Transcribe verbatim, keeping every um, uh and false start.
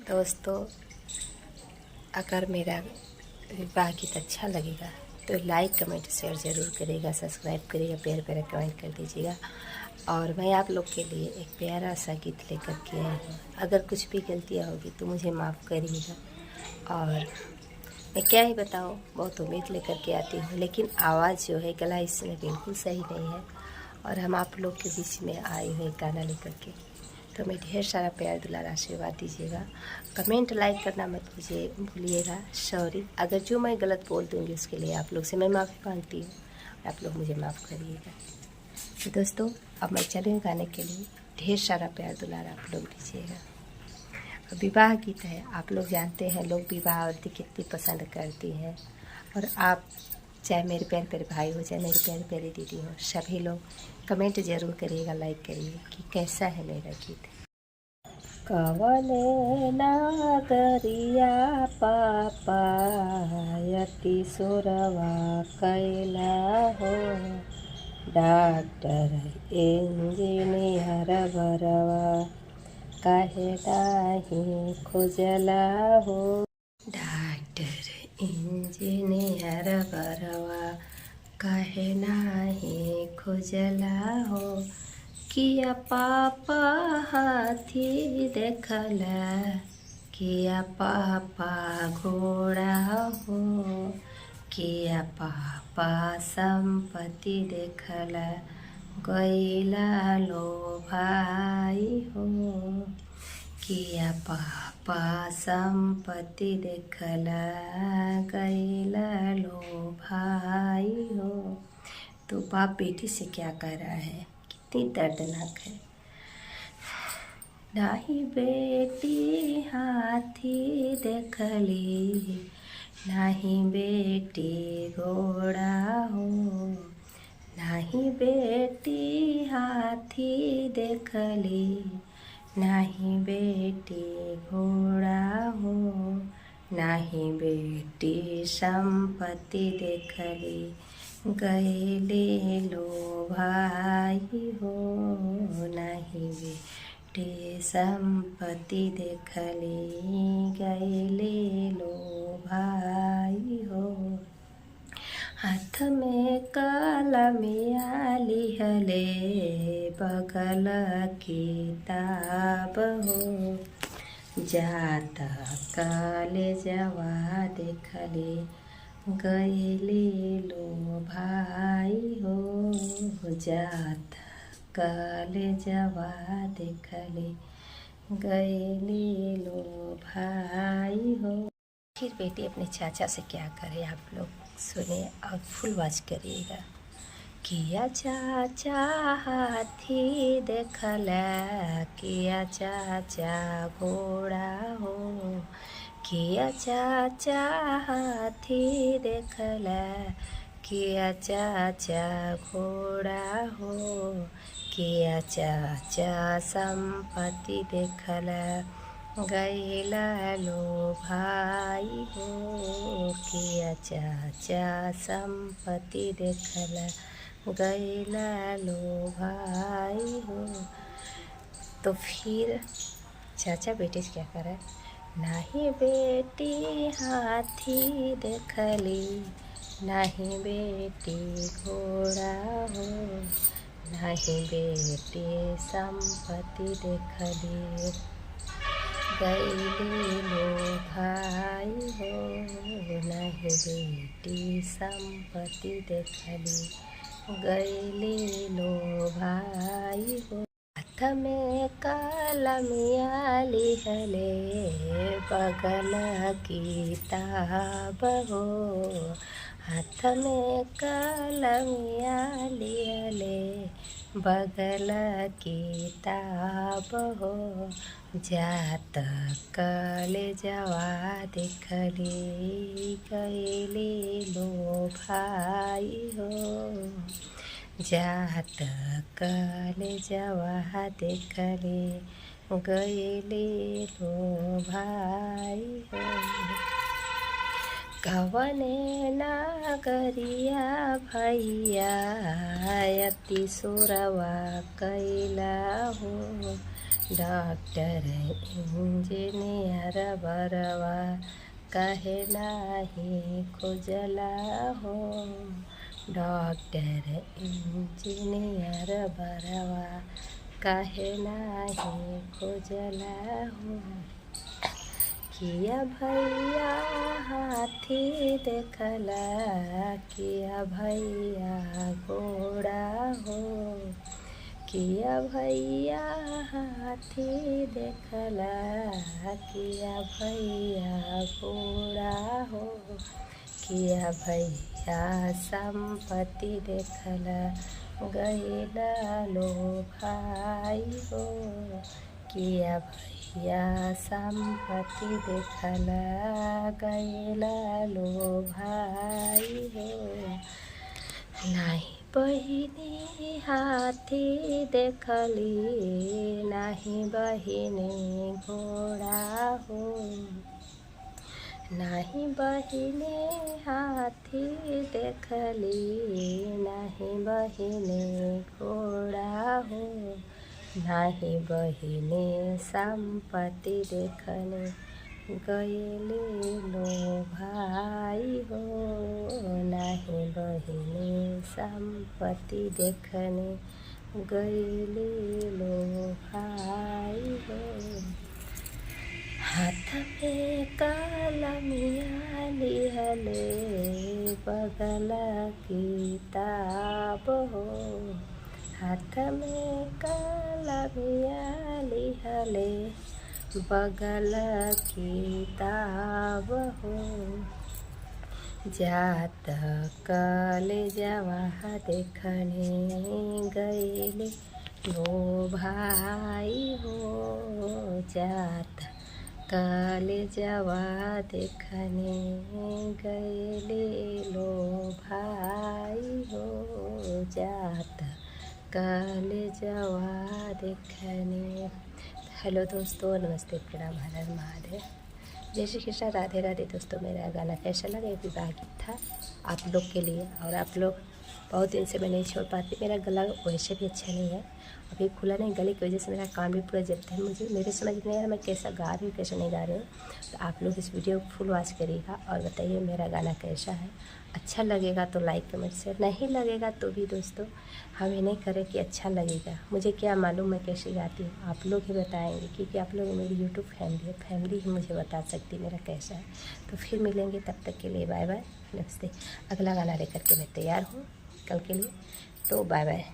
दोस्तों, अगर मेरा विवाह गीत अच्छा लगेगा तो like, comment, share जरूर करिएगा, subscribe करिएगा, प्यारा प्यारा comment कर दीजिएगा। और मैं आप लोग के लिए एक प्यारा सा गीत लेकर के आई हूँ। अगर कुछ भी गलतियाँ होगी तो मुझे माफ़ करिएगा। और मैं क्या ही बताऊँ, बहुत उम्मीद लेकर के आती हूँ, लेकिन आवाज़ जो है, गला इस समय बिल्कुल सही नहीं है। और हम आप लोग के बीच में आई हूँ एक गाना लेकर के, तो हमें ढेर सारा प्यार, दुलार, आशीर्वाद दीजिएगा। Comment, like करना मत भूलिए, भूलिएगा। Sorry, अगर जो मैं गलत बोल दूँगी उसके लिए आप लोग से मैं माफ़ी माँगती हूँ, आप लोग मुझे माफ़ करिएगा। तो दोस्तों, अब मैं चली हूँ गाने के लिए। ढेर सारा प्यार, दुलार आप लोग दीजिएगा। अब विवाह गीत है, आप लोग जानते हैं लोग विवाह औरतें कितनी पसंद करती हैं। और आप, चाहे मेरे प्यारे प्यारे भाई हो, चाहे मेरी प्यारी प्यारी दीदी हो, सभी लोग comment जरूर करिएगा, like करिए कि कैसा है मेरा गीत। कवने नागरिया पापा अति सुरवा कैला हो, डॉक्टर इंजीनियर बरवा काहे नाही खोजला हो। डॉक्टर इंजीनियर बरवा काहे नाही खोजला हो, किया पापा हाथी देखला, किया पापा घोड़ा हो, किया पापा संपत्ति देखला, गैला लो भाई हो, किया पापा संपत्ति देखला, गैला लो भाई हो। तो बाप बेटी से क्या कह रहा है, कितनी दर्दनाक है। नाही बेटी हाथी देखली, नाही बेटी घोड़ा हो, नाही बेटी हाथी देखली, नाही बेटी घोड़ा हो, नाही बेटी संपत्ति देखली, गैले लो भाई हो, नाही बेटी संपत्ति देखली, गैले लो भाई हो। हाथ में कलमिया लिहले, बगल किताब हो, जात कलेजवा देखले, गैले लो भाई हो, जात कलेजवा देखले, गैले लो भाई हो। फिर बेटी अपने चाचा से क्या करे, आप लोग सुने और फुल वॉच करिएगा। किया चाचा हाथी देखला, किया चाचा घोड़ा हो, किया चाचा हाथी देखला, किया चाचा घोड़ा हो, किया चाचा संपत्ति देखला, गैला लो भाई हो, किया चाचा संपत्ति देखला, गैला लो भाई हो। तो फिर चाचा बेटी से क्या करे, नाही बेटी हाथी देखली, नाही बेटी घोड़ा हो, नाही बेटी संपत्ति देखली, गैली लो भाई हो, नाही बेटी संपत्ति देखली, गैली लो भाई हो। हाथ में कलमिया लिहले, बगल किताब हो। हाथ में कलमिया लिहले, बगल किताब हो। जात कलेजवा देखली, गैली लो भाई हो। जात कलेजवा देखली, गैली लो भाई हो। कवने नागरिया भैया अति सुरवा कैला हो। डॉक्टर इंजीनियर बरवा काहे नाही खोजला हो, डॉक्टर इंजीनियर बरवा काहे नाही खोजला हो। किया भैया हाथी देखला, किया भैया घोड़ा हो, किया भैया हाथी देखला, किया भैया घोड़ा हो, किया भैया संपत्ति देखला गइला लो भाई हो, किया भैया संपत्ति देखला गइला लो भाई हो। नाही बहिनी हाथी देखली, नाही बहिनी घोड़ा हो, नाही बहिनी हाथी देखली, नाही बहिनी घोड़ा हो, नाही बहिनी संपत्ति देखली गइली लो भाई हो, नाही बहिनी संपत्ति देखली गइली लो भाई हो। हाथ में कलमिया लिहले बगल किताब हो, हाथ में कलमिया लिहले बगल किताब हो। जात कलेजवा देखने गइली लो भाई हो, जात कलेजवा देखने गइली लो भाई हो, जात कलेजवा देखने। हेलो दोस्तों, नमस्ते, प्रणाम, हर हर महादेव, जय श्री कृष्णा, राधे राधे। दोस्तों, मेरा गाना कैसा लगा, ये विवाह गीत था आप लोग के लिए। और आप लोग, बहुत दिन से मैं नहीं छोड़ पाती, मेरा गला वैसे भी अच्छा नहीं है, अभी खुला नहीं, गले की वजह से मेरा कान भी पूरा जब्त है। मुझे, मेरे समझ नहीं आ रहा मैं कैसा गा रही हूँ, कैसा नहीं गा रही हूँ। तो आप लोग इस वीडियो को फुल वॉच करिएगा और बताइए मेरा गाना कैसा है। अच्छा लगेगा तो लाइक कमेंट शेयर, नहीं लगेगा तो भी दोस्तों हम ये नहीं करें कि अच्छा लगेगा। मुझे क्या मालूम मैं कैसे गाती हूँ, आप लोग ही बताएंगे, क्योंकि आप लोग मेरी यूट्यूब फैमिली है, फैमिली ही मुझे बता सकती है मेरा कैसा है। तो फिर मिलेंगे, तब तक के लिए बाय बाय, नमस्ते। अगला गाना लेकर के मैं तैयार हूँ कल के लिए, तो बाय बाय।